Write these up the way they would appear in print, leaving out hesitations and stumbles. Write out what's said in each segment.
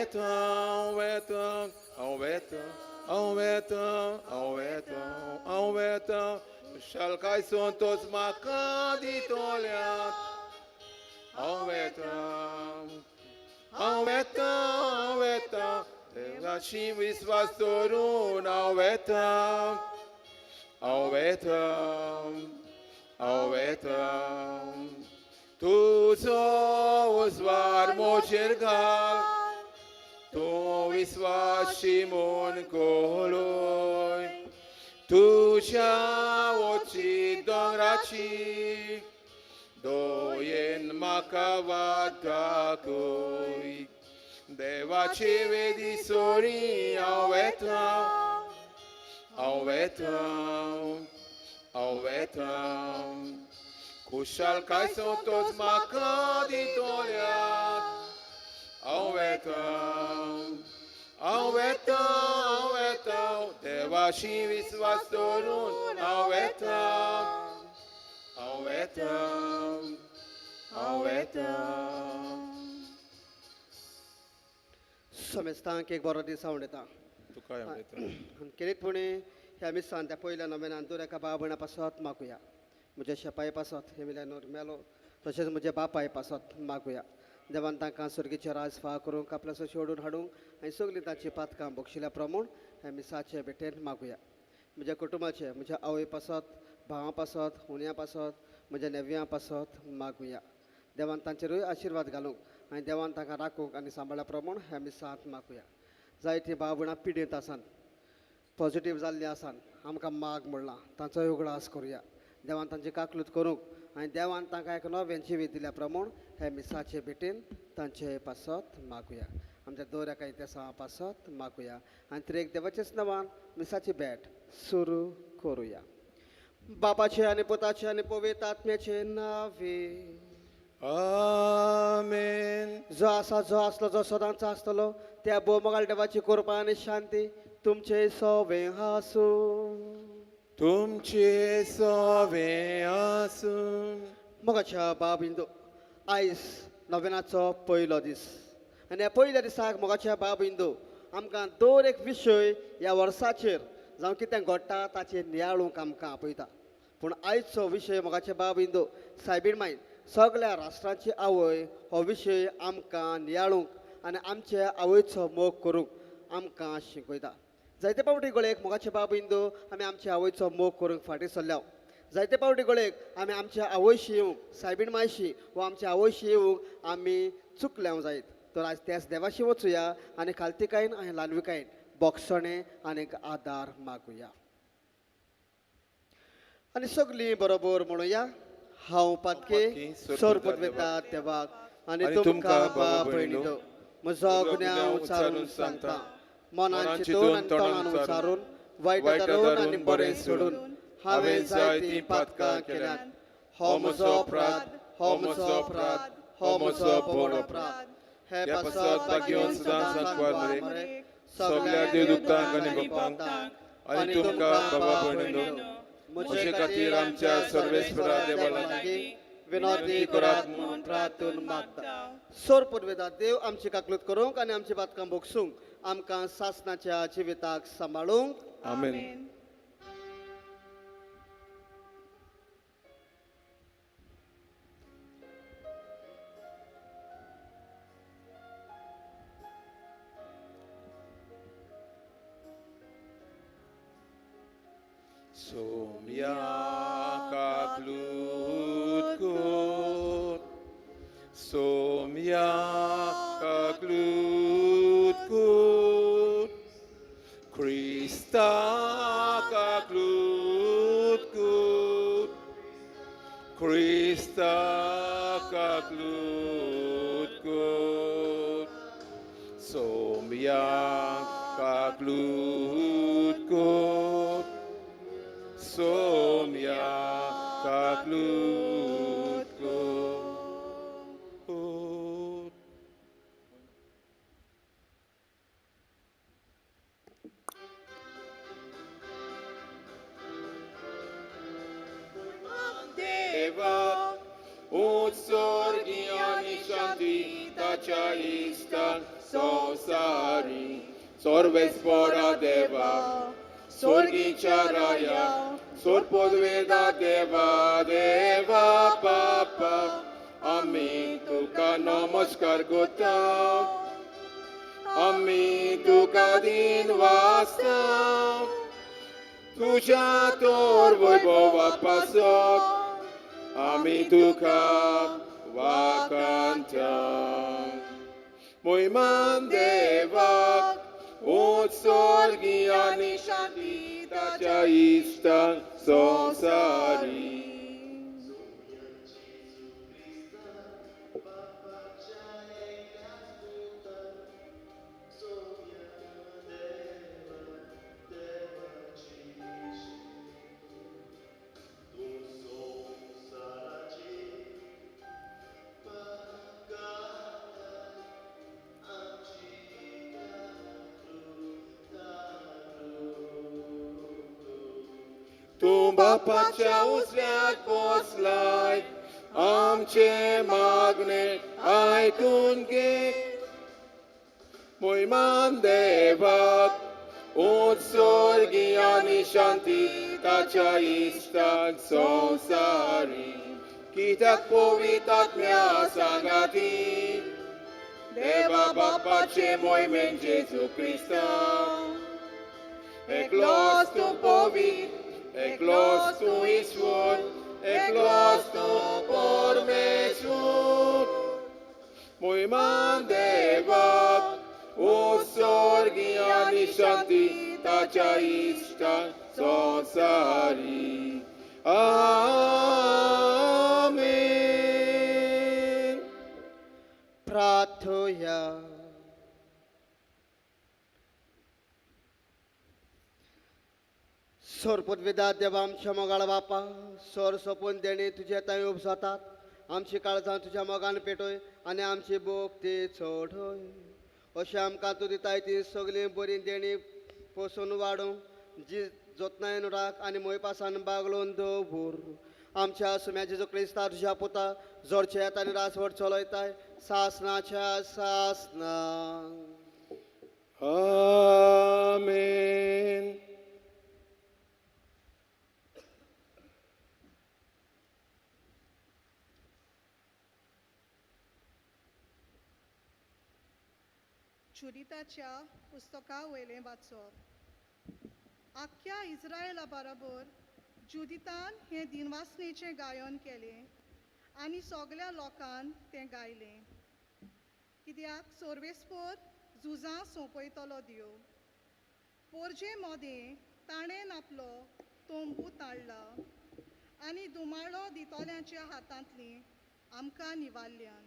वेता हांव वेता हांव वेता हांव वेता हांव वेता हांव वेता खुशालकाय संतोस म्हाका दितोल्यात हांव वेता हांव वेता हांव वेता देवाशी विस्वास दवरून हांव वेता हांव वेता हांव वेता तुजो उजवाड म्हजेर घाल तूं विस्वाशी म्हूण कोलोय तुज्या वची दोंगराची दोयेन म्हाका वाट दाखय देवाचे वेदी सोरी हांव वेता हांव वेता हांव वेता खुशालकाय संतोस म्हाका दितोल्यात हांव वेता हांव वेता हांव वेता देवाशी विस्वास दवरून हांव वेता हांव वेता हांव वेता. समेस्तांक एक बरो दीस हांव येता. तुकाय हांव वेता. आनी खेरीतपणी ह्या मिसान त्या पयल्या नोवेनान दर एका भाव भयणा पासत मागुया. म्हज्या शेपाय पासत हेमिल्यानोर मेलो तशेंच म्हज्या बापाय पासत मागुया. देवान तांकां स्वर्गीचे राज फाव करूंक आपल्याचो सोडून हाडूंक आनी सगळीं तांची पातकां बक्षिल्या प्रमाण ह्या मिसाचे भेटेन मागुया. म्हज्या कुटुंबाचे म्हज्या आवय पासत भावां पासत हुनयां पासत म्हज्या नेव्यां पासत मागुया. देवान तांचेरूय आशिर्वाद घालूंक आनी देवान तांकां राखूंक आनी सांबाळ्या प्रमाण ह्या मिसांत मागुया. जायतीं भाव भयणां पिडेंत आसात पॉजिटीव जाल्लीं आसात आमकां माग म्हणलां तांचोय उगडास करुया. देवान तांची काकलूत करूंक आनी देवान तांकां एक नवें जिवीत दिल्या प्रमाण हे मिसाचे भेटेन तांचे पासत मागुया. आमच्या दर एका इतिहासा पासत मागुया आनी त्रेक देवाचेच नांवान मिसाची भेट सुरू करुया. बापाचे आनी पुताचे आनी पवित्र आत्म्याचे नांवे. आमेन. जो आसा जो आसलो जो सदांच आसतलो त्या भोवमोगाळ देवाची कृपा आनी शांती तुमचे सोवे आसूं. तुमचे सोवे आसूं. मोगाच्या बाब इंदू आयज नोवेनाचो पयलो दीस आनी ह्या पयल्या दिसाक मोगाच्या बाब इंदू आमकां दर एक विशय ह्या वर्साचेर जावं कितें घडटा ताचेर नियाळूंक आमकां आपयता. पूण आयचो विशय मोगाचे बाब इंदू सायबीण मायन सगळ्या राष्ट्रांची आवय हो विशय आमकां नियाळूंक आनी आमचे आवयचो मोग करूंक आमकां शिकयता. जायते पावटी गळेक मोगाचे बाब इंदू आमी आमचे आवयचो मोग करूंक फाटीं सरल्या. जायते पावटी गळेक आमी आमच्या आवयशी येवंक सायबीण मायशी वा आमच्या आवयशी येवंक आमी चुकल्या जायत. तर आज त्याच देवाशी वचुया आनी खालतीकायेन आनी ल्हानविकायेन बोगसणें आनी आदार मागुया. आनी सगळीं बरोबर म्हणुया. हांव पातके सोरपत वेता देवाक आनी तुमकां बाबा भयणीनो म्हजो गुन्यांव उचारून सांगता. मनान चिंतून आनी तोंडान उचारून वायट धरून आनी बरें सोडून हांवें जायतीं पातकां केल्यात. हो म्हजो अपराध हो म्हजो अपराध हो म्हजो व्हड अपराध. हे पासत भाग्यवंत सदां सांकवार मरे सगळ्या देवदूतांक आनी भक्तांक आनी तुमकां बाबा भयणीनो म्हजे खातीर आमच्या सर्वेस्परा देवा लागीं विनोदी करात म्हूण प्रार्थून मागता. सोर पुर्वेदा देव आमची काकलूत करूंक आनी आमची बातकां भोगसूंक आमकां सासनाच्या जिविताक सांबाळूंक. आमेन. Somya kaklut kut, Somya kaklut kut, Krista kaklut kut, Krista kaklut kut, Somya kaklut kut, Somya kaklut kut. Deva utsorgi ani shanti tacha istan so संवसारी सर्वेस्परा देवा स्वर्गीच्या राया सोरपोदवेदा देवा देवा बापा आमी तुका नमस्कार करता आमी तुका दिन वाचता तुज्या तोर वैभवा पासत आमी तुका वाकांता मोहिमान देवाक उत्सर्गी आनी शांती ताच्या इश्टांक संवसारी. तूं बापाच्या उजव्याक बसलाय आमचे मागणे आयकून घे मोहिमान देवाक उत्सर्गी आनी शांती ताच्या इश्टांक संवसारी कित्याक पवित्र आत्म्या सांगाती देवा बापाचे मोहिमेन जेजू क्रिस्ता एकलोच तूं पवित्र एकलोच तूं ईश्वर एकलोच तूं परमेश्वर मोहिमान देवाक उत्सर्गी आनी शांती ताच्या इश्टांक संवसारी. आमेन. प्रार्थुया. सोरपूत देवा आमच्या मोगाळ बापा, सोर सोपून देणे तुझे तांय उपजातात. आमची काळजां तुज्या मोगान पेटोय आनी आमची भोग ती चडय. अशें आमकां तूं दिताय ती सगळीं बरीं देणी पोसून वाडूंक जी जतनायन राख आनी मोयपासान बागलोवन दवर. आमच्या सुम्या जेजू क्रिस्ता तुज्या पुता जोडचे येता आनी रासवट चलयताय सासनाच्या सासना. आमेन. जुदिताच्या पुस्तका वयलें वाचप. आख्ख्या इस्रायला बराबर जुदितान हें दिनवासनेचें गायन केलें आनी सगल्या लोकान तें गायलें, कित्याक सोर्वेस्पोर झुजां सोंपयतलो देव. पोरजे मोदें ताणें आपलो तोंबू ताळ्ळा आनी दुमाळो दितल्यांच्या हातांतली आमकां निवारल्यान.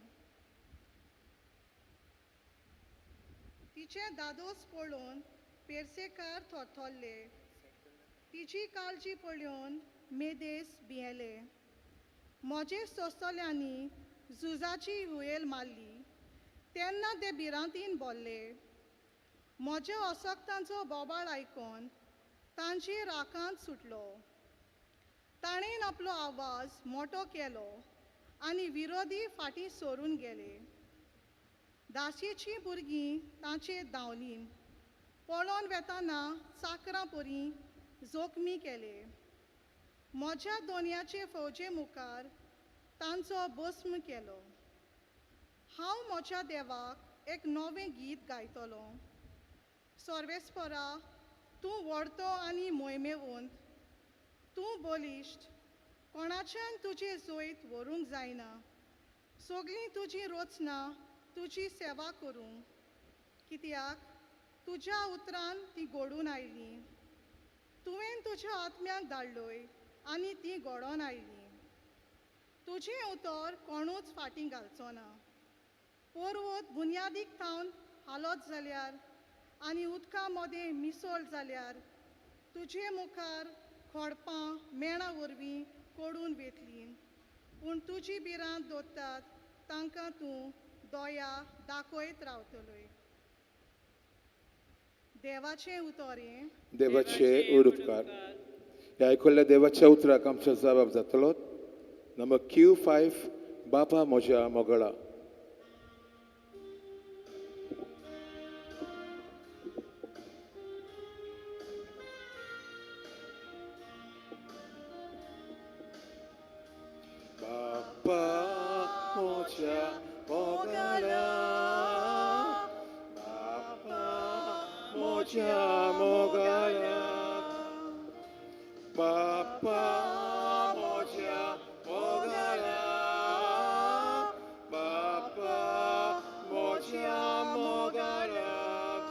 तिचें दादोस पळोवन पेरसेकार थोरथोरले, तिची काळजी पळोवन मेदेस भियेले. म्हजे सोंसतल्यांनी झुजाची हुयेल मारली तेन्ना ते भिरांतीन बोल्ले. म्हज्या असक्तांचो बोबाळ आयकोन तांची राखांत सुटलो. ताणें आपलो आवाज मोटो केलो आनी विरोधी फाटीं सरून गेले. दाशेचीं भुरगीं तांचेर धांवलीं, पळोवन वेताना चाकरां परी जोखमी केले. म्हज्या दोनयाचे फौजे मुखार तांचो भस्म केलो. हांव म्हज्या देवाक एक नवें गीत गायतलो. सर्वेस्परा, तूं व्हडतो आनी मोहिमेवंत, तूं बलिश्ट, कोणाच्यान तुजें जैत व्हरूंक जायना. सगळीं तुजी रचना तुजी सेवा करूंक, कित्याक तुज्या उतरान ती घडून आयली. तुवें तुज्या आत्म्याक धाडलोय आनी ती घडोवन आयली. तुजें उतर कोणूच फाटीं घालचो ना. पर्वत बुन्यादीक थावन हालत जाल्यार आनी उदका मदें मिसळ जाल्यार तुजे मुखार खोडपां मेणां वरवीं कोडून वेतलीं. पूण तुजी भिरांत दवरतात तांकां तूं दया दाखयत रावतलोय. देवाचें उतर हें. देवाचे उपकार. ह्या आयकुल्ल्या देवाच्या उतराक आमचो जबाब जातलो नंबर Q5 बाबा म्हज्या मोगळा. म्हज्या मोगाळ्याक, बाप्पा म्हज्या मोगाळ्याक, बाप्पा म्हज्या मोगाळ्याक.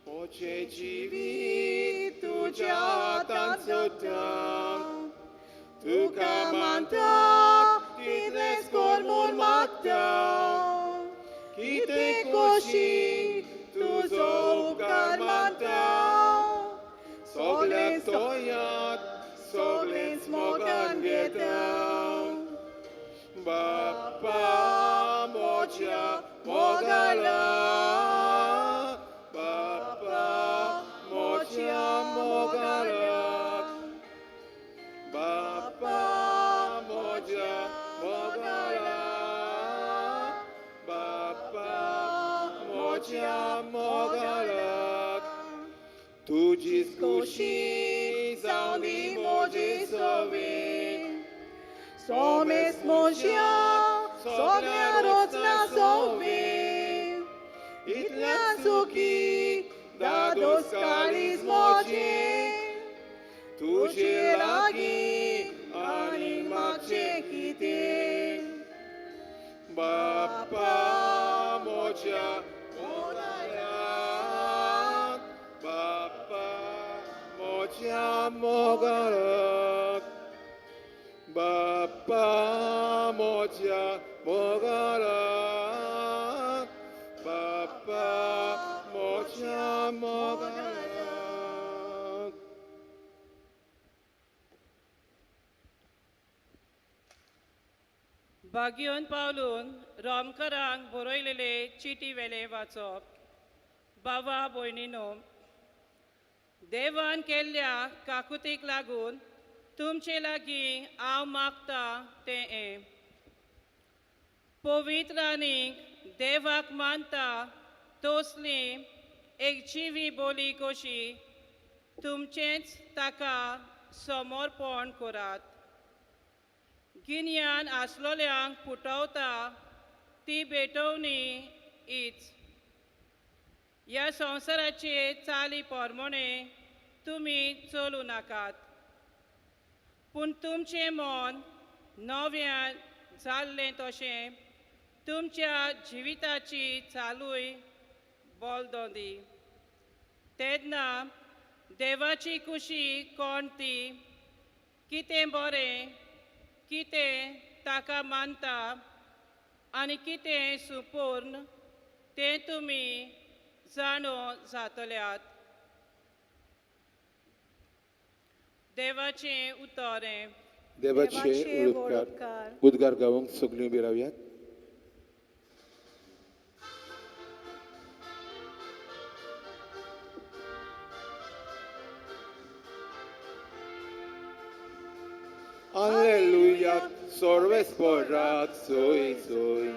म्हजें जिवीत तुज्या हातांत सोडटा, तुका मानता तितलेंच कर म्हूण मागता. कितें खोशी तुजो उपकार मानता, सगळ्याक तोयात सगळेंच मोगान घेता. बाप्पा म्हज्या मोगाळा, बाप्पा म्हज्या मोगाळ्याक, बाप्पा म्हज्या मोगाळा, बाप्पा म्हज्या मोगाळ्याक. तुजीच खोशी जावनी म्हजी सवी, सोमेस म्हज्या सगळ्या रोजना सोवी, इतल्या सुखी दादोस काळीज म्हजें, तुजे तुजे लागीं लागीं आनी आनी मागचें मागचें कितें. बाप्पा म्हज्या मोगाळ्याक, बाप्पा म्हज्या मोगाळ्याक, बाप्पा म्हज्या मोगाळ्याक, बाप्पा म्हज्या मोगाळ्याक. भाग्योन पावलून रोमकरांक बरयलेले चिटी वेले वाचप. बाबा भयणीनो, देवान केल्ल्या काकुतीक लागून तुमचे लागीं हांव मागता तें हें, पवित्र आनीक देवाक मानता तसली एक जिवी बोली कशी तुमचेंच ताका समर्पण करात. गिन्यान आसलोल्यांक पुटवता ती भेटवणी हीच. ह्या संवसाराचे चाली प्रमाणे तुमी चलूं नाकात, पूण तुमचें मन नव्यान जाल्लें तशें तुमच्या जिविताची चालूय बलदोंदी. तेन्ना देवाची खुशी कोण ती, कितें बरें, कितें ताका मानता आनी कितें सुपूर्ण तें तुमी जाणो जातल्यात. देवाचें उतर हें. देवाचे देवाचे उपकार. उपकार. उद्गार गावंक सगळीं उबी रावयात. Alleluia, सर्वेस्पराक सोय सोय.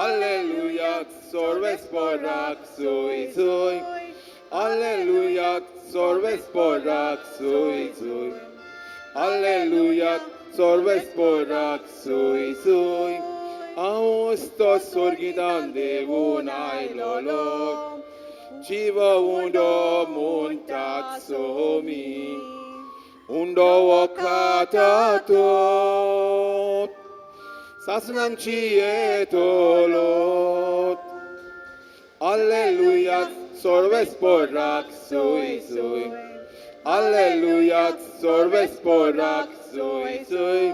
Alleluia, सर्वेस्पराक सोय सोय. Alleluia, सर्वेस्पराक सोय सोय. Alleluia, सर्वेस्पराक सोय सोय. हांव स्वर्गितान देवून आयलोलो, जीव उंडो म्हणटात सोमी, उंडो खाता तो सासणांची येतलो. Alleluia, सर्वेस्पराक सोय सोय. Alleluia, सर्वेस्पराक सोय सोय.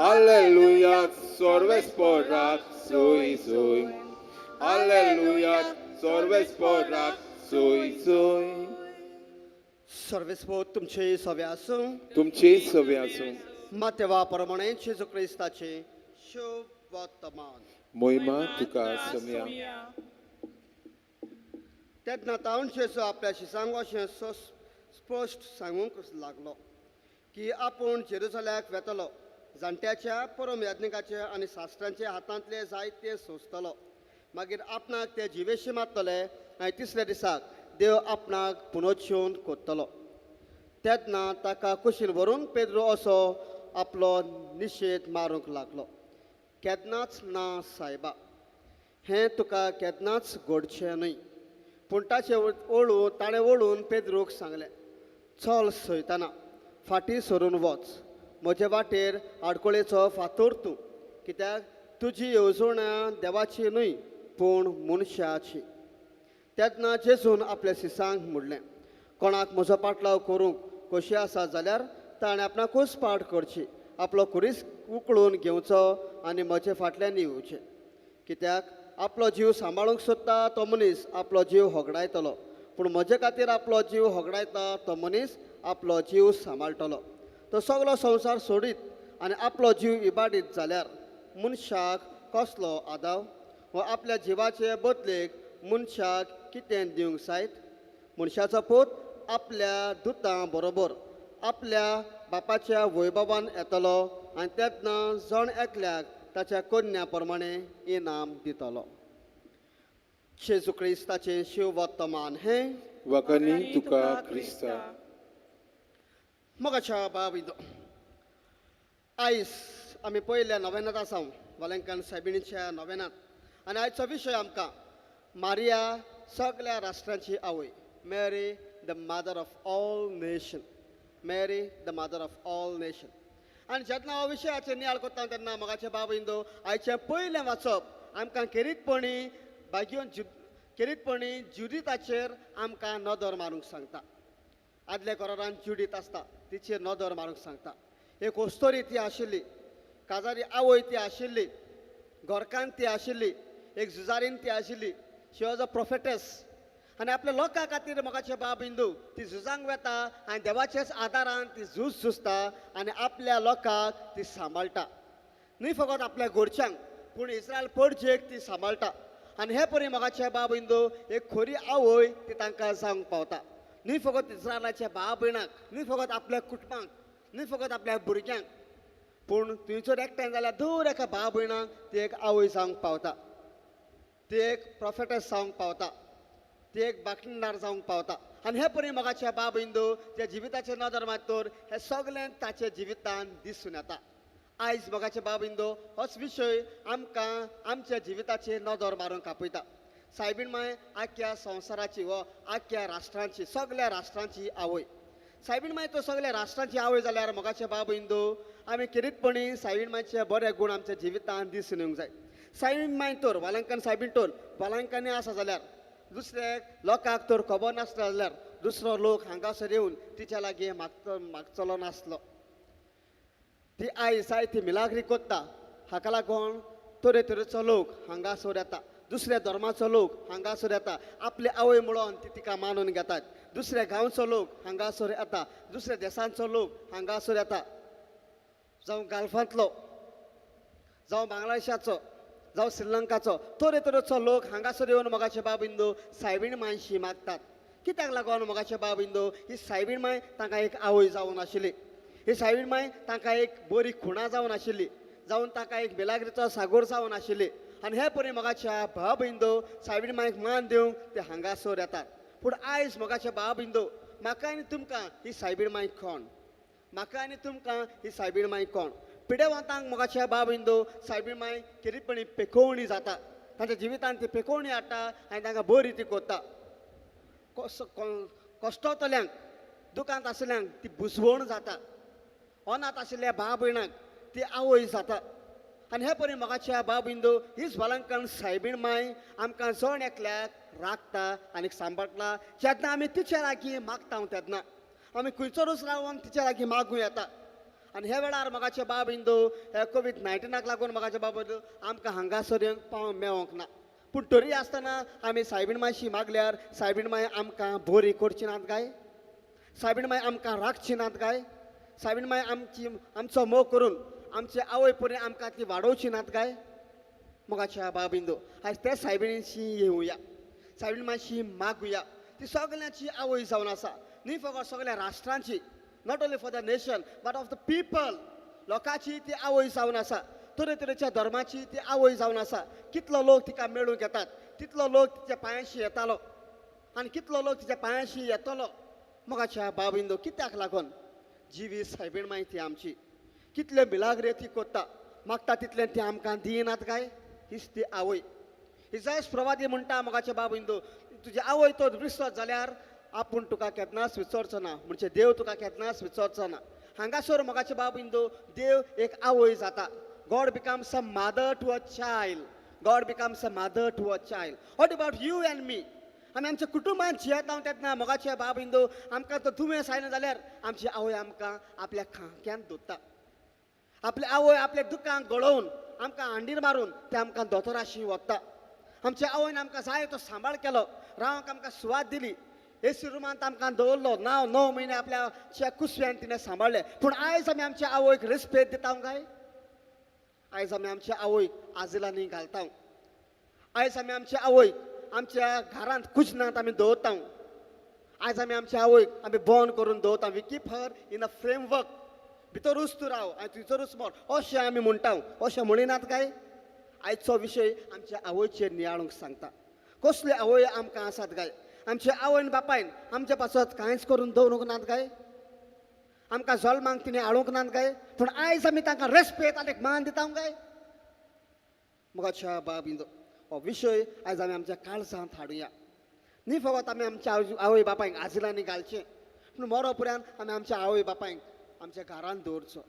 Alleluia, सर्वेस्पराक सोय सोय. Alleluia, सर्वेस्पराक सोय सोय. सर्वेस्पोत तुमचे सवे आसूं. तुमचे सवे आसूं. मातेवा प्रमाणे जेजू क्रिस्ताचे शुभ वर्तमान. मोहिमा तुका सोमया. तेन्ना तावन जेजू आपल्या शिसांक अशें स्पश्ट सांगूंक लागलो की आपूण जेरुसल्याक वेतलो, जाणट्याच्या परम याज्ञिकाच्या आनी शास्त्रांच्या हातांतले जायते सोंसतलो, मागीर आपणाक ते जिवेशी मारतले आनी तिसऱ्या दिसाक देव आपणाक पुनोच्छेवन कोत्तलो. तेन्ना ताका कुशीन व्हरून पेद्रो असो आपलो निशेध मारूंक लागलो, केन्नाच ना सायबा, हें तुका केन्नाच घडचें न्हय. पूण ताचें वळून ताणें वळून पेद्रूक सांगलें, चल सैताना, फाटीं सरून वच, म्हजे वाटेर आडकोळेचो फातोर तूं, कित्याक तुजी येवजणां देवाची न्हय पूण मनशाची. तेन्ना जेजून आपल्या शिसांक म्हणलें, कोणाक म्हजो पाटलाव करूंक खोशी आसा जाल्यार ताणें आपणाकूच पाड करची, आपलो खुरीस उकळून घेवचो आनी म्हजे फाटल्यान येवचें. कित्याक आपलो जीव सांबाळूंक सोदता तो मनीस आपलो जीव होगडायतलो, पूण म्हजे खातीर आपलो जीव होगडायता तो मनीस आपलो जीव सांबाळटलो. तो सगलो संवसार सोडीत आनी आपलो जीव इबाडीत जाल्यार मनशाक कसलो आदाव, वा आपल्या जिवाचे बदलेक मनशाक कितें दिवंक जायत? मनशाचो पूत आपल्या दुतां बरोबर आपल्या बापाच्या वैभवान येतलो आनी तेन्ना जण एकल्याक ताच्या कन्या प्रमाणे इनाम दितलो. जेजू क्रिस्ताचें शिववर्तमान हें. वाखाणी तुका क्रिस्ता. मोगाच्या बाब, आयज आमी पयल्या नोवेनांत आसा, वालेंकन सायबिणीच्या नोवेनांत. आनी आयचो विशय आमकां मारिया सगळ्या राष्ट्रांची आवय, Mary the mother of all nation, Mary the mother of all nation. आनी जेन्ना हो विशयाचेर नियाळ करता तेन्ना मोगाचे बाब इंदो, आयचें पयलें वाचप आमकां खेरीतपणी भाग्योन खेरीतपणी ज्युदिताचेर आमकां नदर मारूंक सांगता. आदल्या करारान ज्युडीत आसता तिचेर नदर मारूंक सांगता. एक अस्तोरी ती आशिल्ली, काजारी आवय ती आशिल्ली, घरकान्न ती आशिल्ली, एक झुजारीन ती आशिल्ली. She was a prophetess. आनी आपल्या लोकां खातीर मोगाचे बाब हिंदू ती झुजांक वता आनी देवाच्याच आदारान ती झूज झुजता आनी आपल्या लोकांक ती सांबाळटा. न्हय फकत आपल्या घरच्यांक पूण इस्रायल पडजेक ती सांबाळटा. आनी हे परी मोगाचे बाब हिंदू एक खरी आवय ती तांकां जावंक पावता. न्हय फकत इस्रायलाच्या भाव भयणांक, न्हय फकत आपल्या कुटुंबांक, न्हय फकत आपल्या भुरग्यांक, पूण थंयसर एकठांय जाल्यार दर एका भाव भयणांक ती एक आवय जावंक पावता, ती एक प्रोफेटस जावंक पावता, ती एक बाकणदार जावंक पावता. आनी हे परी मोगाच्या बाब हिंदू त्या जिविताचेर नदर मारतर हें सगळें ताच्या जिवितान दिसून येता. आयज मोगाचे बाब हिंदू होच विशय आमकां आमच्या जिविताचेर नदर मारूंक आपयता. सायबीण माय आख्या संवसाराची व आख्या राष्ट्रांची, सगळ्या राष्ट्रांची आवय. सायबीण माय तो सगळ्या राष्ट्रांची आवय जाल्यार मोगाचे बाब हिंदू आमी खेरीतपणी सायबीण मायचे बरे गूण आमच्या जिवितान दिसून येवंक जाय. सायबीण माय तर वालंकान सायबीण तर वालंकांनी आसा जाल्यार दुसरे लोकांक तर खबर नासलो जाल्यार दुसरो लोक हांगासर येवन तिच्या लागीं मागचलो नासलो. ती आयज जायती मिलाग्री कोत्ता, हाका लागून तरेतरेचो लोक हांगासर येता, दुसऱ्या धर्माचो लोक हांगासर येता, आपली आवय म्हणून ती तिका मानून घेतात. दुसऱ्या गांवचो लोक हांगासर येता, दुसऱ्या देशांचो लोक हांगासर येता, जावं गाल्फांतलो, जावं बांगलादेशाचो, जावं श्रीलंकाचो, तरेतरेचो लोक हांगासर येवन मोगाचे बाब हिंदू सायबीण मायशी मागतात. कित्याक लागून मोगाचे बाब हिंदू ही सायबीण माय तांकां एक आवय जावन आशिल्ली, ही सायबीण माय तांकां एक बरी खुणा जावन आशिल्ली, जावन तांकां एक बेलाग्रीचो सागोर जावन आशिल्ली. आनी हे परी मोगाच्या भाव हिंदू सायबीण मायक मान दिवंक ते हांगासर येतात. पूण आयज मोगाच्या भाव हिंदू म्हाका आनी तुमकां ही सायबीण माय कोण, म्हाका आनी तुमकां ही सायबीण माय कोण? पिडेवंतांक मोगाच्या बाब हिंदू सायबीण माय खेरीतपणी पेकोवणी जाता, तांच्या जिवितांत ती पेकोवणी हाडटा आनी तांकां बरी ती कोत्ता. कश्टवतल्यांक, दुकांत आशिल्ल्यांक ती बुजवण जाता, अनाथ आशिल्ल्या भाव भयणांक ती आवय जाता. आनी हे परी मोगाच्या बाब हिंदू हीच वालंकण सायबीण माय आमकां जण एकल्याक राखता आनी सांबाळटा. जेन्ना आमी तिच्या लागीं मागता तेन्ना आमी खंयसरूच रावन तिच्या लागीं मागूं येता. आनी ह्या वेळार मोगाचे बाब हिंदू ह्या कोवीड 19 लागून मोगाचे बाब हिंदू आमकां हांगासर येवंक पावंक मेळोंक ना, पूण तरी आसतना आमी सायबीण मायशी मागल्यार सायबीण माय आमकां बरी करची नात काय? सायबीण माय आमकां राखची नात काय? सायबीण माय आमची आमचो मोग करून आमचे आवय परी आमकां ती वाडोवची नात काय? मोगाच्या बाब हिंदू आयज त्या सायबिणीशी येवया, सायबीण मायशी मागुया. ती सगल्यांची आवय जावन आसा, न्ही फकत सगळ्या राष्ट्रांची, not only for the nation but of the people. लोकांची ती आवय जावन आसा, तरेतरेच्या धर्माची ती आवय जावन आसा. कितलो लोक तिका मेळूंक येतात, तितलो लोक तिच्या पांयांशी येतालो आनी कितलो लोक तिच्या पांयांशी येतलो. मोगाच्या बाब हिंदू कित्याक लागून जिवी सायबीण माय ती आमची कितले मिलाग्रे ती कोत्ता, मागता तितलें ती आमकां दिनात काय? हीच ती आवय. इजायस प्रवादी म्हणटा मोगाचे बाब हिंदू, तुजी आवय तो विसरत जाल्यार आपूण तुका केन्नाच विसरचो ना, म्हणजे देव तुका केन्नाच विसरचो ना. हांगासर मोगाचे बाब इंदू देव एक आवय जाता. God becomes a mother to a child. God becomes a mother to a child. What about you and me? आमी आमच्या कुटुंबांत जियेता तेन्ना मोगाचे बाब इंदू आमकां तो दुयेंस आयलें जाल्यार आमची आवय आमकां आपल्या खांक्यांत दोता. आपली आवय आपल्या दुकांक गळोवन आमकां हांडीर मारून ते आमकां दोतोराशी वता. आमच्या आवयन आमकां जाय तो सांबाळ केलो, रावंक आमकां सुवात दिली, एसी रुमांत आमकां दवरलो, 9 म्हयने आपल्या कुसव्यान तिणें सांबाळ्ळें. पूण आयज आमी आमच्या आवयक रेस्पेद दिता काय? आयज आमी आमच्या आवयक आजिलांनी घालता. आयज आमी आमच्या आवयक आमच्या घरांत कुजनांत आमी दवरता. आयज आमी आमच्या आवयक आमी बंद करून दवरता. We keep her in a framework. भितरूच तूं राव आनी थंयसरूच मर अशें आमी म्हणटा. अशें म्हणिनात काय? आयचो विशय आमच्या आवयचेर नियाळूंक सांगता. कसले आवय आमकां आसात काय? आमच्या आवयन बापायन आमच्या पासत कांयच करून दवरूंक नात काय? आमकां जल्माक तिणें हाडूंक नात काय? पूण आयज आमी तांकां रेस्पेद आनी मान दिता काय? मोगाच्या बाब इंदो हो विशय आयज आमी आमच्या काळजांत हाडुया. न्ही फकत आमी आमच्या आवय बापायक आजिलांनी घालचें, पूण मरो उपरांत आमी आमच्या आवय बापायक आमच्या घरांत दवरचो.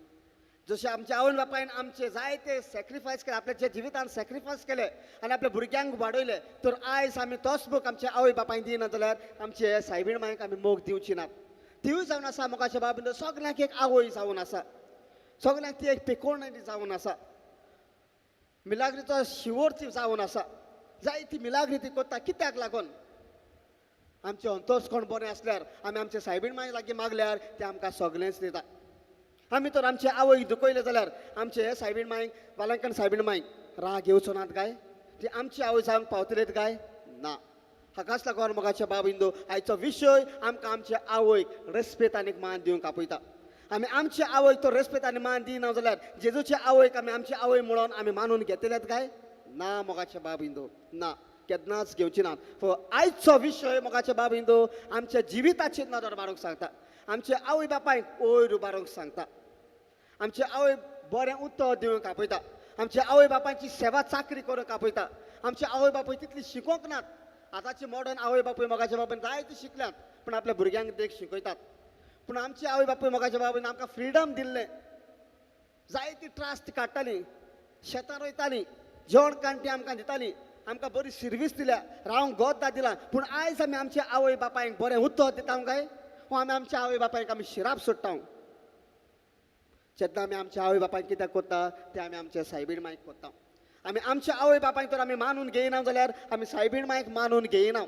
जशें आमच्या आवय बापायन आमचे जायते सॅक्रिफायस केले, आपल्या जिवितान सॅक्रिफायस केले आनी आपल्या भुरग्यांक वाडयले, तर आयज आमी तोच मोग आमच्या आवय बापायन दिना जाल्यार आमचे सायबीण मायक आमी मोग दिवची नात. तिवूय जावन आसा मोगाच्या बाबीन सगल्यांक एक आवय जावन आसा, सगल्यांक ती एक पिकोवणी जावन आसा, मिलाग्रीचो शिवोर ती जावन आसा. जायती मिलाग्री ती करता. कित्याक लागून? आमचें अंतस्कोण बरें आसल्यार आमी आमचे सायबीण माय लागीं मागल्यार ते आमकां सगळेंच दिता. आमी तर आमचे आवयक दुखयले जाल्यार आमचे सायबीण मायक वालांकन सायबीण मायक राग येवचो नात काय? ती आमची आवय जावंक पावतलेत काय? ना. हाकाच लागून मोगाचे बाब इंदू आयचो विशय आमकां आमचे आवयक रेस्पेद आनी मान दिवंक आपयता. आमी आमचे आवयक तो रेस्पेद आनी मान दिना जाल्यार जेजूचे आवयक आमी आमची आवय म्हणून आमी मानून घेतलेत काय? ना मोगाचे बाब इंदू, ना, केन्नाच घेवची ना. आयचो विशय मोगाचे बाब इंदू आमच्या जिविताचेर नदर मारूंक सांगता, आमचे आवय बापायक वयर उबारूंक सांगता, आमचे आवय बरें उतर दिवंक आपयता, आमच्या आवय बापायची सेवा चाकरी करूंक आपयता. आमचे आवय बापूय तितली शिकोवंक नात. आतांची मॉडर्न आवय बापूय मोगाच्या बापायन जायती शिकल्यात, पूण आपल्या भुरग्यांक देख शिकयतात. पूण आमची आवय बापूय मोगाच्या बापायन आमकां फ्रिडम दिल्लें, जायती त्रास ती काडटाली, शेतां रोयतालीं, जेवण काण ती आमकां दिताली, आमकां बरी सर्वीस दिल्या, रावंक गोद्दा दिला. पूण आयज आमी आमच्या आवय बापायक बरें उतर दिता काय? वो आमी आमच्या आवय बापायक आमी शिराप सोडटा. जेन्ना आमी आमच्या आवय बापायक कित्याक करता तें आमी आमच्या सायबीण मायक करता. आमी आमच्या आवय बापायक तर आमी मानून घेयना जाल्यार आमी सायबीण मायक मानून घेयना.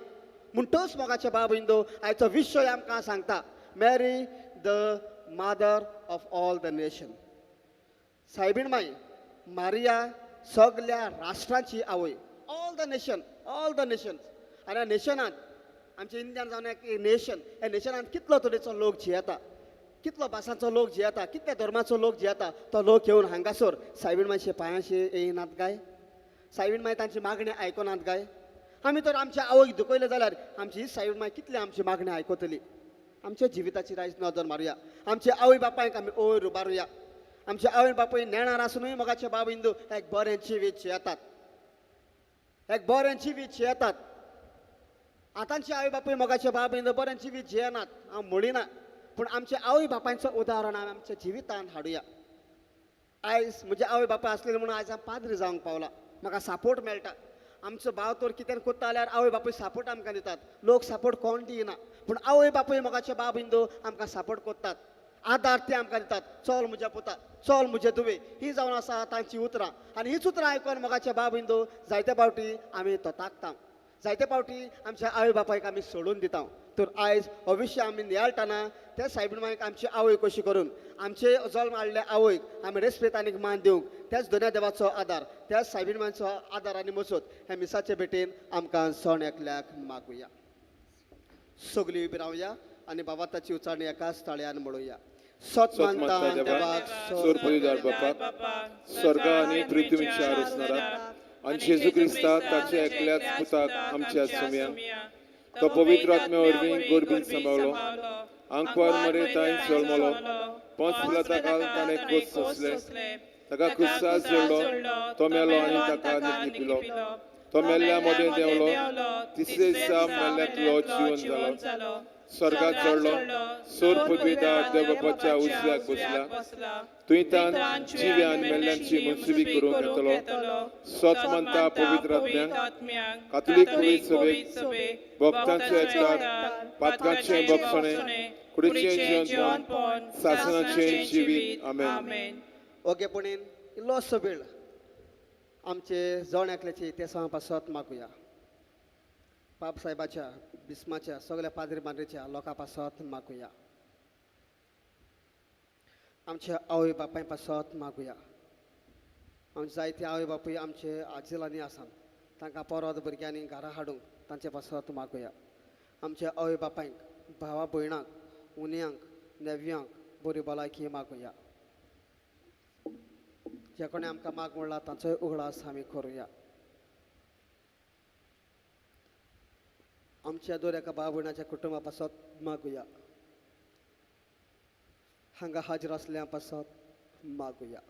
म्हणटच मोगाचे बाब इंदू आयचो विशय आमकां सांगता, Mary the mother of all the nation. सायबीण my Maria सगल्या राष्ट्रांची आवय. All the nation, all the nations. आनी ह्या नेशनांत आमच्या इंडियान जावन एक नेशन, ह्या नेशनांत कितलो तरेचो लोक जियेता, कितलो भासांचो लोक जियेता, कितल्या धर्माचो लोक जियेता, तो लोक येवन हांगासर सायबीण मायचे पांयांशी येयनात काय? सायबीण माय तांची मागणी आयकनात काय? आमी तर आमच्या आवयक दुखयलें जाल्यार आमची सायबीण माय कितली आमची मागणी आयकतली? आमच्या जिविताची आयज नदर मारुया. आमच्या आवय बापायक आमी वयर उबारुया. आमच्या आवय बापूय नेणार आसुनूय मोगाचे बाब इंदू एक बरें जिवीत जियेतात, एक बरें जिवीत जियेतात. आतांचे आवय बापूय मोगाचे बाब इंदू बरें जिवीत जियेनात हांव म्हणिना, पूण आमच्या आवय बापायचो उदाहरण आमी आमच्या जिवितांत हाडुया. आयज म्हजे आवय बापाय आसलेले म्हणून आयज हांव पाद्री जावंक पावला, म्हाका सपोर्ट मेळटा. आमचो भाव तर कितें करता जाल्यार आवय बापूय सपोर्ट आमकां दितात, लोक सपोर्ट कोण दिना, पूण आवय बापूय मोगाचे बाब इंदू आमकां सपोर्ट करतात, आदार ते आमकां दितात. चल म्हज्या पुता, चल म्हजे धुवे, ही जावन आसा तांची उतरां. आनी हीच उतरां आयकून मोगाचे बाब इंदू जायते फावटी आमी तोताकता, जायते फावटी आमच्या आवय बापायक आमी सोडून दिता. तर आयज हो विशय आमी नियाळटना त्या सायबीण मायक आमची आवय कशी करून आमचे जल्म हाडले आवयक आमी रेस्पेद आनी मान दिवंक त्याच दोन्या देवाचो आदार, त्याच सायबीण मायचो आदार आनी मजत ह्या मिसाचे भेटेन आमकां सण एकल्याक मागुया. सगळीं उबी रावया आनी बाबा ताची उचारणी एकाच ताळ्यान म्हणुया. सत मानता देवाक सोरपरिदार बापाक, स्वर्ग आनी पृथ्वीच्या रचणाराक आनी जेजू क्रिस्ताक ताच्या एकल्याच पुताक आमच्या सुम्या, तो पवित्र आत्म्या वरवीं गोरबीन सांबाळलो, आंकवार मरे तांय जल्मलो, पंच पिलाता ताणें कोस सोंसले, ताका क्रुसार जोडलो, तो मेलो आनी ताका निपिलो, तो मेल्ल्या मदें देंवलो, तिसरे दिसा मेल्ल्यांतलो जिवन जालो, स्वर्गात चडलो, सोर पदवीदार देवबापाच्या उजव्याक बसला, थंय तान जिव्या आनी मेल्ल्यांची मुनसुबी करूंक येतलो. सत मानता पवित्र आत्म्यांक, कातोलीक पवित्र सभेक, भक्तांचो एकचार, पातकांचें बक्षणें, कुडीचें जिवनपण, सासणाचें जिवीत. आमेन. ओगेपणीन इल्लोसो वेळ आमचे जण एकल्याची तेसां पासत मागुया. पाप साहेबाच्या, बिस्माच्या, सगळ्या पाद्री माद्रीच्या लोकां पासत मागुया. आमच्या आवय बापाय पासत मागुया. आमचे जायते आवय बापूय आमचे आजिलांनी आसात, तांकां परत भुरग्यांनी घरा हाडूंक तांचे पासत मागुया. आमच्या आवय बापायंक, भावा भयणांक, उन्यांक, नेव्यांक बरी भलायकी मागुया. जे कोणें आमकां माग म्हणला तांचोय उगडास आमी करुया. आमच्या दर एका भाव भयणाच्या कुटुंबा पासत मागुया. हांगा हाजीर आसल्या पासत मागुया.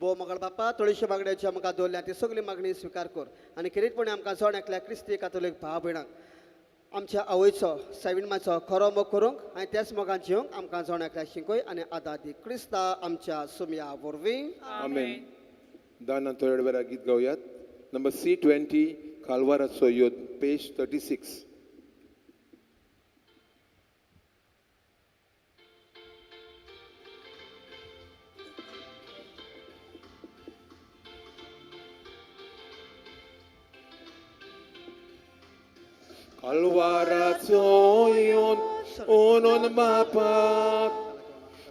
भोव मगळ बापा, थोडीशी मागण्याची आमकां दवरल्या ती सगळी मागणी स्विकार कर आनी खेरीतपणी आमकां जण एकल्या क्रिस्ती कातोलीक भाव भयणांक आमच्या आवयचो सायबीण-मांयचो खरो मोग करूंक आनी त्याच मोगान जिवंक आमकां जण एकल्याक शिकय आनी आदार दी. क्रिस्ता आमच्या सुमया वरवीं. आमेन. दानान थोड्या वेळा गीत गावयात. नंबर C20, कालवाराचो योद, पेज 36. कालवाराचो योद ओनोन बापाक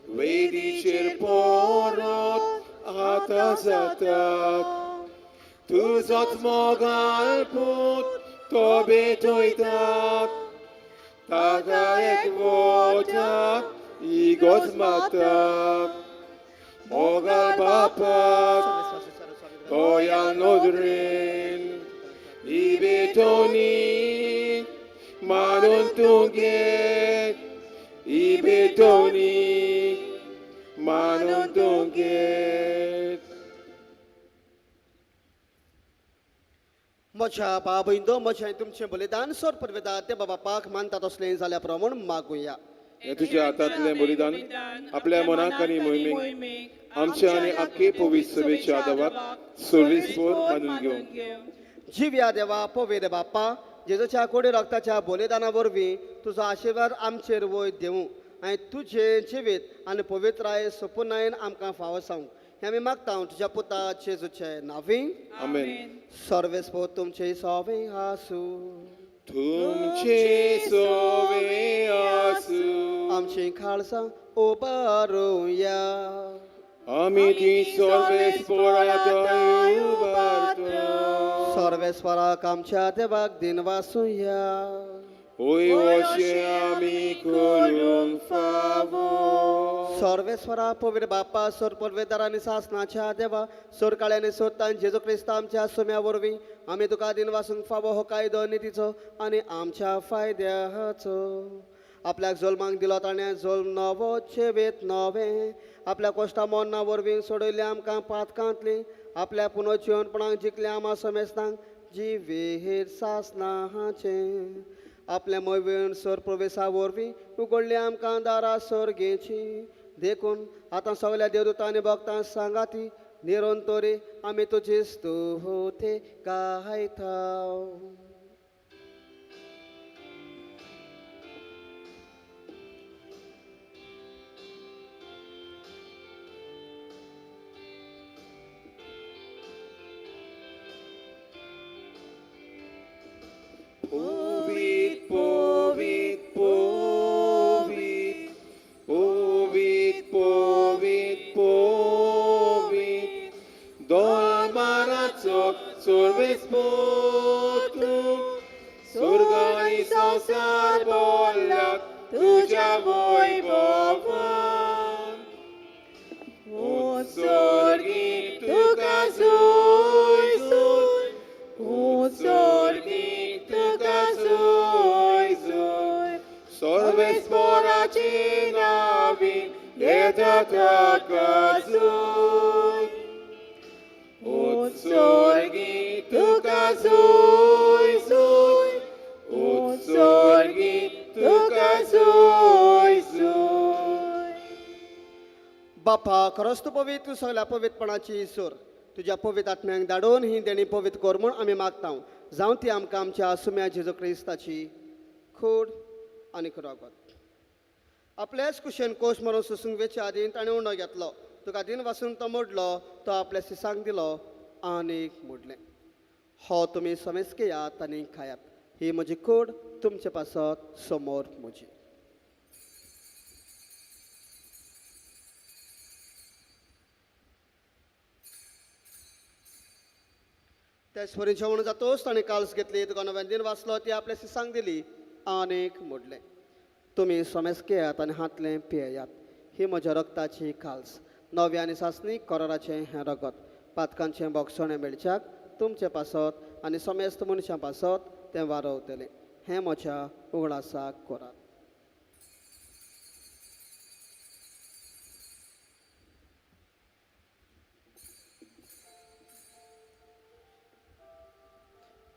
वेदीचेर परत आतां जातात, तुजोच मोगाल पूत तो भेटयतात, ताका एक वोटा इगोज मागतात. मोगाल बापाक तोया नदरेन ही भेटवणी मानून तुगे, ही भेटवणी मानून तुगे. म्हज्या बाबयंदो, म्हजें तुमचें बलिदान सोर परवेदा ते बापाक मानता तसलें जाल्या प्रमाण मागुया. हें तुज्या हातांतलें बलिदान आपल्या मनाक आनी मोहिमेक आमच्या आनी आख्खे पवित्र सभेच्या आदावाक सर्वेस्पोर मानून घेवं. जिव्या देवा, पवित्र बाप्पा, जेजूच्या कोडी रक्ताच्या बलिदाना वरवीं तुजो आशिर्वाद आमचेर वयर देवूं आनी तुजें जिवीत आनी पवित्राय सपुनायन आमकां फावो सावंक हें आमी मागता तुज्या पुता जेजूचे नांवी. आमेन. सर्वेस्पोर तुमचे सोवे आसूं. तुमचे सोवे आसूं. आमची खालसा उबारुया. आमी ती सर्वेस्पोराक उबारता. सर्वेस्वराक आमच्या देवाक दिनवासुया. होय अशें आमी करूंक फावो. सर्वेस्वरा, पवित्र बाप्पा, सोर पवित्र आनी सासणाच्या देवा, सोर काळ्यानी सोदतान जेजू क्रिस्ता आमच्या सुम्या वरवीं आमी तुका दिनवासूंक फावो हो कायदो नितीचो आनी आमच्या फायद्याचो. आपल्याक जल्माक दिलो ताणें जल्म नवो चेवेत नवें, आपल्या कोश्टा मोन्ना वरवीं सोडयलें आमकां पातकांतली, आपल्या पुनर्जिवनपणाक जिखलें आमा समेस्तांक जिवेर सासणाचें. आपल्या मोयवेन सर प्रवेशा वरवीं उगडली आमकां दारां सर्गेची. देखून आतां सगल्या देवदूतांनी भक्तां सांगाती निरंतरी आमी तुजी स्तुती गायता. पवित्र पवित्र पवित्र पवित्र पवित्र पवित्र दोलमाराचो सर्वेस्पोर तूं, स्वर्ग आनी संवसार भरला तुज्या वैभवान. उत्सर्गी तुका जोय जोय, उत्सर्गी तुका जोय जोय, सर्वेस्पोराचे नांवी येता ताका जोय. उत्सर्गी तुका सोय सोय, उत्सर्गी तुका सोय सोय. बापा खरोच तूं पवित्र, तूं सगळ्या पवित्रपणाची ईश्वर. तुज्या पवित्र आत्म्यांक धाडून ही देणी पवित्र कर म्हूण आमी मागता. जावं ती आमकां आमच्या सुम्या जेजू क्रिस्ताची खोड आनी रगत. आपल्याच कुशेन कोश मारून सोसूंक वेच्या आदीं ताणें उंडो घेतलो. तुका दिन वासून तो मोडलो, तो आपल्या सिसांक दिलो आनी मोडलें, हो तुमी समेज घेयात आनी खायात, ही म्हजी कूड तुमचे पासत समोर म्हजी. त्याच वरी जेवण जातोच ताणें काल्स घेतली, तुका नव्यान दिन वाचलो, ती आपल्या सिसांक दिली आनीक मोडलें, तुमी समेज घेयात आनी हातलें पियेयात, ही म्हज्या रक्ताची काल्स, नव्या आनी सासणी कराराचें हें रगत, पातकांचें बोगसणें मेळच्याक तुमचे पासत आनी समेस्त मनशां पासत तें वारवतलें. हें म्हज्या उगडासाक करात.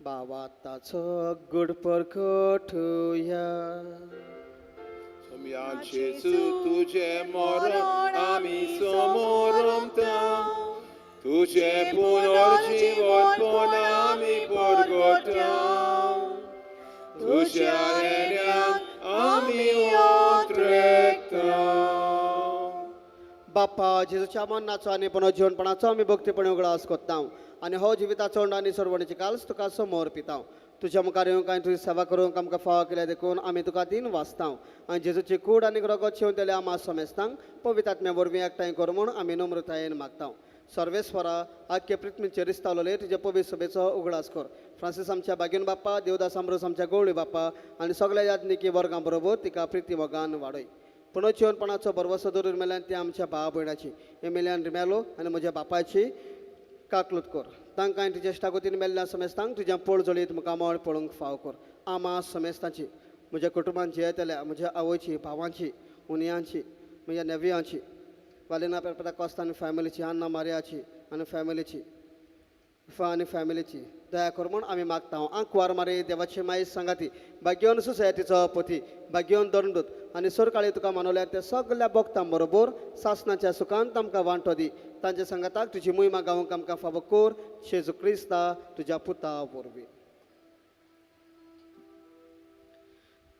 बाबा ताचो गुड परकटुया. सोम्या जेजू तुजें मरण आमी समोरमता, तुजें पुनर्जीवनपण आमी परगटा, तुज्या येण्याक आमी ओत्रेता. बापा जेजूच्या मरणाचो आनी पुनर्जीवनपणाचो आमी भक्तीपणे उगडास कोत्ता आनी हो जिविताचो आनी सरवणीची काल्स तुका समोर पिता. तुज्या मुखार येवंक आनी तुजी सेवा करूंक आमकां फावो केल्या देखून आमी तुका दिन वाचता आनी जेजूची कूड आनी रगत शेवतल्या आमा समेस्तांक पवित्र आत्म्या वरवीं एकठांय कर म्हूण आमी नम्रतायेन मागता. सर्वेस्वरा आख्खे पृथ्वीचेर रिस्तावलेले तुज्या पवित्र सभेचो उगडास कर. फ्रांसीस आमच्या बागेन बाप्पा, देवदास आमरोस आमच्या गवळी बाप्पा आनी सगळ्या याज्ञिकी वर्गां बरोबर तिका प्रिती मोगान वाडय. पुनर्जीवनपणाचो भरवसो दवरून मेल्यान ती आमच्या भाव भयणाची एमिल्यान रिमेलो आनी म्हज्या बापायची काकलूत कर. तांकां आनी तुज्या इश्टागतीन मेल्ल्या समेस्तांक तुज्या पोळ जळीत मुखामळ पळोवंक फाव कर. आमा समेस्तांची, म्हज्या कुटुंबान जियेतल्या म्हज्या आवयची, भावांची, उनयांची, म्हज्या नेव्यांची, वालिना पेरपेटा कोस्ता आनी फॅमिलीची, अन्ना मारियाची आनी फॅमिलीची, इफा आनी फॅमिलीची दया कर म्हूण आमी मागता. आंकवार मारी देवाची माई सांगाती, भाग्यवन सुसायतीचो पती, भाग्यवन दंडूत आनी सरकाळी तुका मानवल्या त्या सगल्या भक्तां बरोबर सासणाच्या सुखांत आमकां वांटो दी. तांच्या सांगाताक तुजी मोहिमा गावंक आमकां फावो कर, जेजू क्रिस्ता तुज्या पुता वरवीं.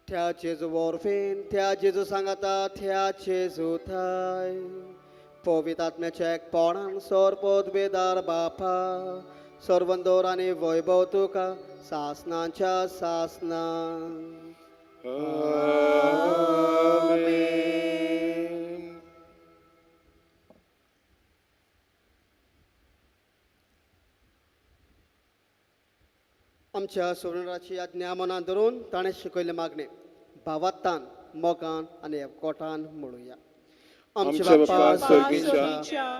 त्या जेजू वरवीं, त्या जेजू सांगाता, त्या जेजू थाय पवित्र आत्म्याच्या एकपणान सरपदवेदार बापा, सर्वंदोर आनी वैभव तुका सासनाच्या सासना. आमेन. आमच्या सुवर्णराची आज्ञा मनान धरून ताणें शिकयल्लें मागणें भावात्तान, मोगान आनी एकवटान म्हणुया. आमच्या बापा स्वर्गीच्या,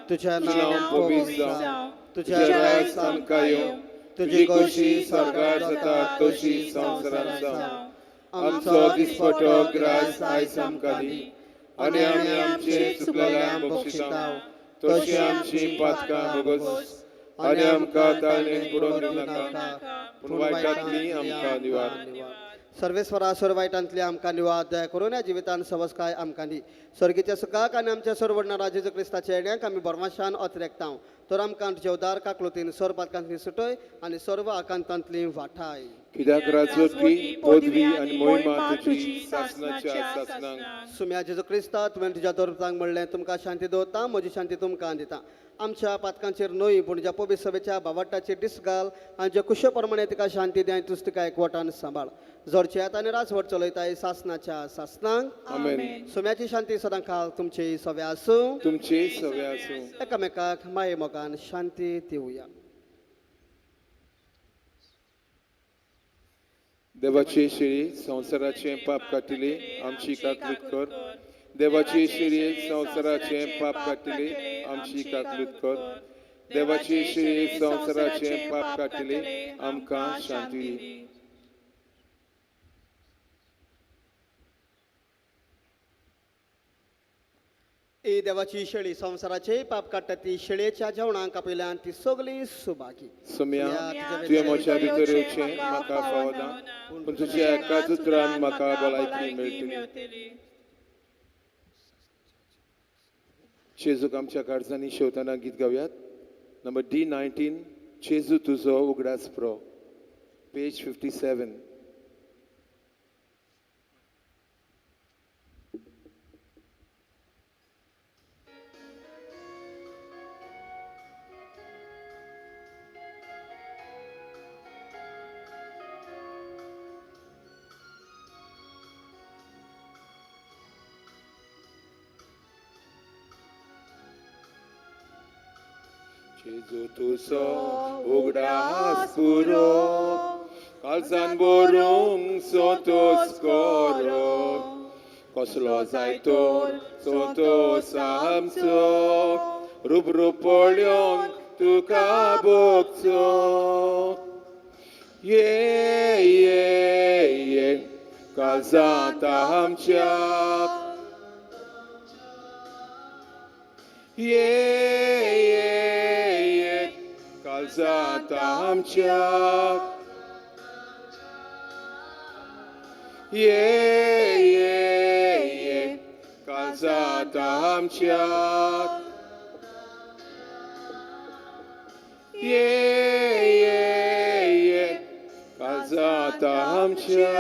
तुझ्या तुझें नांव नांव पवित्र पवित्र जावं, जावं, तुझ्या तुजें राज राज आमकां येवं, तुजी खोशी स्वर्गार जाता तशी संवसारांत जावं. आमचो दिसपटो ग्रास आयज आमकां दी आनी आमी आमचे चुकलेल्यांक बक्षिता तशी आमची पातकां भोगोस आनी आमकां ताळणेन बुडोवन दिवं नाका, पूण वायटांतली आमकां निवार. सर्वेस्वरा सर्व वायटांतली आमकां निवार दया करून ह्या जिवितान सवसकाय आमकां दी. स्वर्गीच्या सुखाक आनी आमच्या सर्वडणा जेजू क्रिस्ताच्या येण्याक आमी बरमाशान अतिरेकता. तर आमकां तुज्या उदार काकलुतीन सर्व पातकांतली सुटय आनी सर्व आकांतांतली वाठाय. कित्याक राजवटी, पदवी आनी मोहिमा तुजी सासणाच्या सासणाक. सुम्या जेजू क्रिस्ता, तुवें तुज्या दोरतांक म्हणलें, तुमकां शांती दवरता, म्हजी शांती तुमकां दिता. आमच्या पातकांचेर न्हय पूण ज्या पवित्र सभेच्या भावाट्टाचेर दीस घाल आनी ज्या कुशे प्रमाणे तिका शांती दी आनी तुज तिका एकवटान सांबाळ. जोडचे आनी राजवट चलयताय सासणाच्या सासणाक. आमेन. सुम्याची शांती सदां खाल तुमची सव्या आसूं, तुमची सव्या आसूं. एकामेकाक माये मोगान शांती दिवया. देवाची शिरी संवसाराचें पाप काडटली आमची काकलूत कर. देवाची शिरी संवसाराचें पाप काडटली आमची काकलूत कर. देवाची शिरी संवसाराचें पाप काडटली आमकां शांती दी. ए देवाची शेळी संवसाराचे पाप काडटा ती शेळयेच्या जेवणाक आपयल्यान ती सगळी सुभागी. सोम्या, तुवें म्हज्या भितर येवचें म्हाका फावना, पूण तुज्या एकाच उतरान म्हाका भलायकी मेळटली. मेळटली. जेजूक आमच्या काळजांनी शेवतना गीत गावयात. नंबर D 19, जेजू तुजो उगडास प्रो, पेज 57. जेजू तुजो उगडास पुरो, काळजान बरोवंक संतोस करो, कसलो जाय तर संतोस आमचो, रुबरू पळोवन तुका भोगचो. ये ये ये काळजांत आमच्या, ये ये ये काळजांत आमच्या, ये ये ये काळजांत आमच्या, ये ये ये काळजांत आमच्या.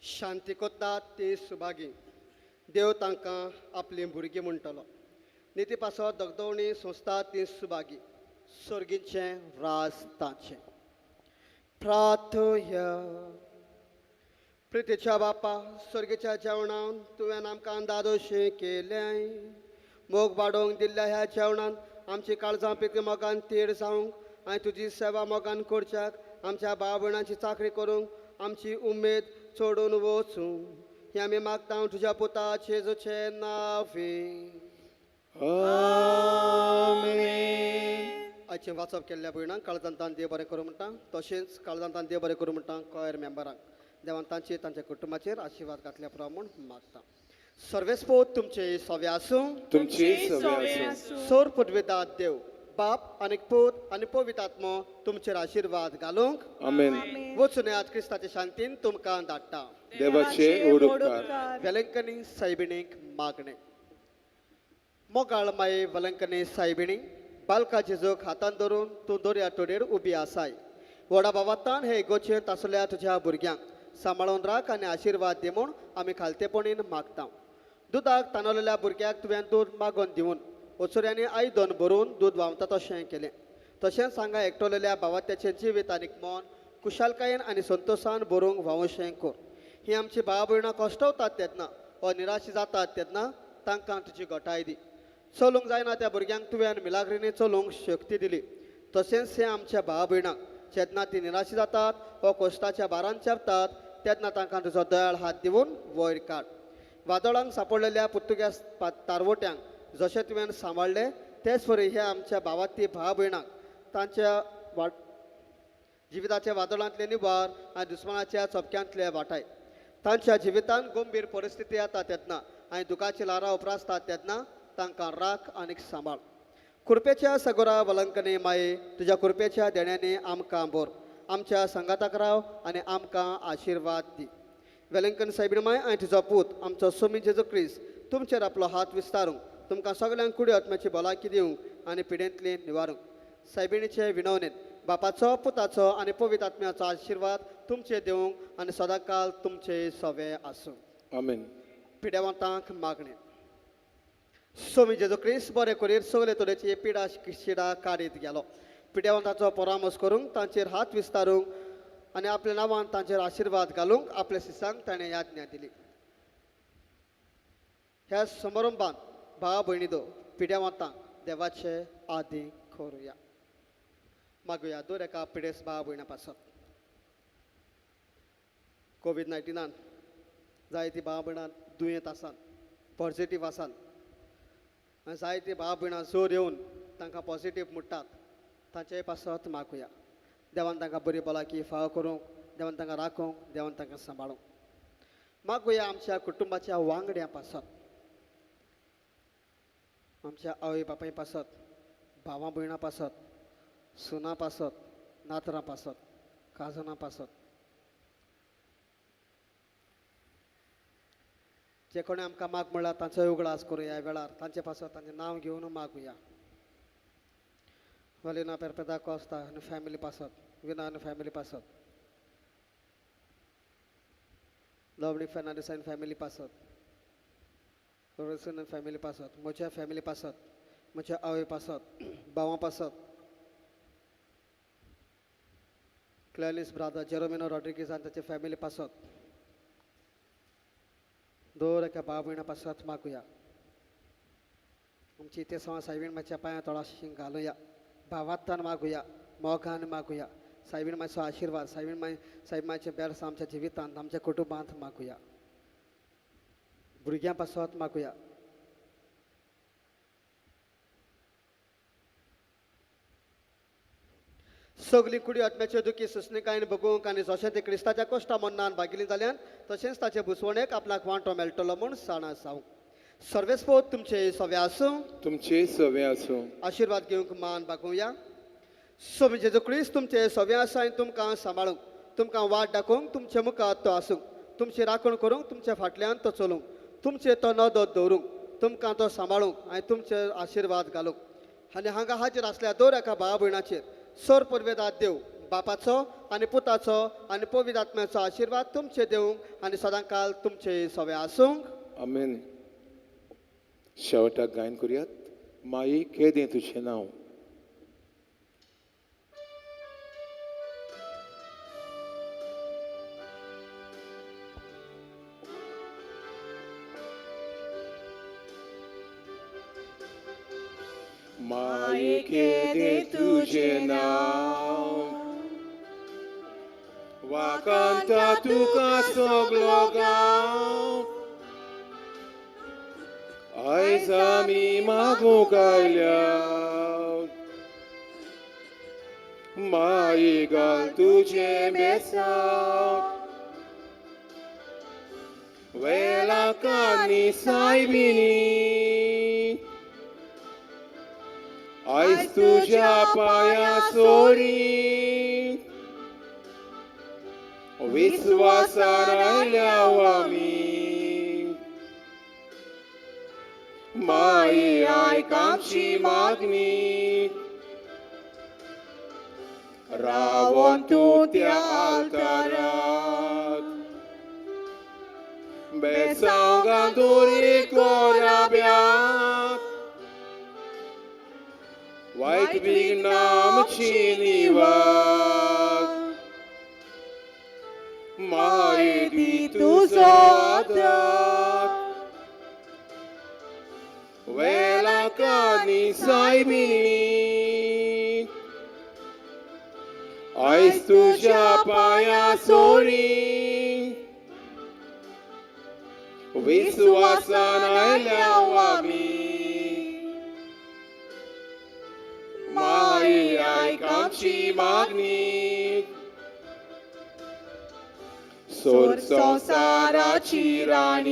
शांती कोत्तात ती सुभागी, देव तांकां आपलीं भुरगीं म्हणटलो. निती पासत दगदवणी सोंसतात ती सुभागी, सर्गीचें राज तांचें. प्रार्थया. प्रितीच्या बापा, सर्गीच्या जेवणान तुवें आमकां दादोशें केलें. मोग वाडोवंक दिल्ल्या ह्या जेवणान आमची काळजां प्रिती मोगान तीर जावंक आनी तुजी सेवा मोगान करच्याक आमच्या भाव भयणांची चाकरी करूंक आमची उमेद चडून वचूं. हें आमी मागता तुज्या पुता जेजूचे नांवे. आमेन. आयचें वाचप केल्ल्या भयणांक काळजांतान देव बरें करूं म्हणटा, तशेंच काळजांतान देव बरें करूं म्हणटा कॉयर मेंबरांक. देवान तांचे तांच्या कुटुंबाचेर आशिर्वाद घातल्या प्रमाण मागता. सर्वेस्पोत तुमचे सवे आसूं. तुमची सवे आसूं. सोर पुर्वितात देव बाप आनी पूत आनी पवित्र आत्मो तुमचेर आशिर्वाद घालूंक. आमेन. वचून येयात, क्रिस्ताचे शांतीन तुमकां धाडटा. देवाचे उपकार. वेलंकनी सायबिणीक मागणें. मोगाळ माये वेलंकनी सायबिणी, बालका जेजूक हातान धरून तूं दर्या तोडेर उबी आसाय. व्हडा बाबातान हे गोचेंत आसल्या तुज्या भुरग्यांक सांबाळून राख आनी आशिर्वाद दी म्हूण आमी खालतेपणीन मागता. दुदाक तानवलेल्या भुरग्याक तुवें दूद मागोवन दिवन ओचुऱ्यांनी आयदन भरून दूद व्हांवता तशें केलें. तशेंच हांगा एकटोलेल्या भावात्याचें जिवीत आनीक मन खुशालकायेन आनी संतोशान भरूंक व्हांवशें कर. ही आमची भाव भयणां कश्टवतात तेन्ना वा निराश जातात तेन्ना तांकां तुजी घटाय दी. चलूंक जायना त्या भुरग्यांक तुवें मिलाग्रिनी चलूंक शक्ती दिली. तशेंच हे आमच्या भाव भयणांक जेन्ना ती निराश जातात वा कश्टाच्या भारान चेपतात तेन्ना तांकां तुजो दयाळ हात दिवन वयर काड. वादळांक सांपडलेल्या पुर्तुगेज तारवट्यांक जशें तुवें सांबाळ्ळें तेच वरी हे आमच्या भावाती भाव भयणांक तांच्या जिविताच्या वादळांतले निवार आनी दुस्मानाच्या चपक्यांतले वाटाय. तांच्या जिवितांत गंभीर परिस्थिती येता तेन्ना आनी दुखाची ल्हारां उप्रासतात तेन्ना तांकां राख आनी सांबाळ. कृपेच्या सगोरा वलंकने माये, तुज्या कृपेच्या देण्यांनी आमकां बोर, आमच्या संगाताक राव आनी आमकां आशिर्वाद दी. वेलंकन सायबीण माय आनी तुजो पूत आमचो सोमी जेजू क्रिस्त तुमचेर आपलो हात विस्तारूंक, तुमकां सगल्यांक कुडी आत्म्याची भलायकी दिवंक आनी पिडेंतली निवारूंक. सायबिणीचे विनवणेन बापाचो, पुताचो आनी पवित्र आत्म्याचो आशिर्वाद तुमचे दिवंक आनी सदांकाल तुमचे सवे आसूं. आमेन. पिड्यावंतांक मागणें. सोमी जेजू क्रिस्त बरें करीर सगळे तरेची पिडा शिडा काडीत गेलो. पिड्यावंताचो परामर्श करूंक, तांचेर हात विस्तारूंक आनी आपल्या नांवान तांचेर आशिर्वाद घालूंक आपल्या शिसांक ताणें याज्ञा दिली. ह्या समारंभांत भाव भयणी दो पिड्यावंतांक देवाचे आदी करुया. मागुया दर एका पिडेस्त भाव भयणा पासत. कोवीड 19 जायती भाव भयणां दुयेंत आसात, पॉझिटीव आसात आनी जायती भाव भयणां जोर येवन तांकां पॉझिटीव म्हणटात, तांचे पासत मागुया. देवान तांकां बरी भलायकी फावो करूंक, देवान तांकां राखूंक, देवान तांकां सांबाळूंक. मागुया आमच्या कुटुंबाच्या वांगड्यां पासत, आमच्या आवय बापाय पासत, भावां भयणां पासत, सुनां पासत, नातरां पासत, काजनां पासत, जे कोणें आमकां माग म्हणल्यार तांचोय उगडास करूया ह्या वेळार, तांचे पासत तांचें नांव घेवन मागुया. वलिना पेरपेदा कोस्ता आनी फॅमिली पासत, विना आनी फॅमिली पासत, डॉमनीक फर्नांडीस आनी फॅमिली पासत, रोसन फॅमिली पासत, म्हज्या फॅमिली पासत, म्हज्या आवय पासत, भावां पासत, क्लॅलिस ब्रादर जेरोमिनो रॉड्रिगीज आनी ताचे फॅमिली पासत, दर एका भाव भयणा पासत मागुया. आमची ते सवा सायबीण मातशा पांयां तळाशी घालुया, भावात्तान मागुया, मोगान मागुया. सायबीण मातसो आशिर्वाद, सायबीण माय सायब मातशें बेर्स आमच्या जिवितांत, आमच्या कुटुंबांत मागुया. भुरग्यां पासत मागुया. सगळी कुडी आत्म्याच्यो दुखी सुसणिकायेन भोगूंक आनी जशें ते क्रिस्ताच्या कोश्टा मन्नान भागिल्ली जाल्यान तशेंच ताचे बुसवणेक आपणाक वांटो मेळटलो म्हूण जाणा जावंक. सर्वेस्पोत तुमचे सवे आसूं, तुमचे सवे आसूं. आशिर्वाद घेवंक मान बागोवया. स्वामी जेजू क्रिस्त तुमचे सवे आसा आनी तुमकां सांबाळूंक, तुमकां वाट दाखोवंक तुमचे मुखार तो आसूंक, तुमची राखण करूंक तुमच्या फाटल्यान तो चलूंक, तुमचे तो नदर दवरूंक, तुमकां तो सांबाळूंक आनी तुमचे आशिर्वाद घालूंक. आनी हांगा हाजीर आसल्या दर एका भाव भयणाचेर सोर पुर्वेदात देव बापाचो आनी पुताचो आनी पवित्र आत्म्याचो आशिर्वाद तुमचे देवूंक आनी सदांकाल तुमचे सवे आसूंक. आमेन. शेवटाक गायन करुयात. माई केदें तुजें नांव. माई केदें तुजें नांव, वाकांता तुका सगलो गांव, आयज आमी मागूंक आयल्या, माई घाल तुजें बेसांव, वेलाकांनी सायबिणी, आयज तुज्या पांया सोरी, विस्वासान आयल्या आमी, माई आयक आमची मागणी, रावोन तूं त्या आल्ताराक, बेसांव गांदोरी कोराब्याक, वायट विघ्नां आमची निवार, माई दी तुजो आदार, वेलाकांनी सायबिणी, आयज तुज्या पांया सोरी, विस्वासान आयल्या आमी, माई आयक आमची मागणी, सोर संवसाराची राणी.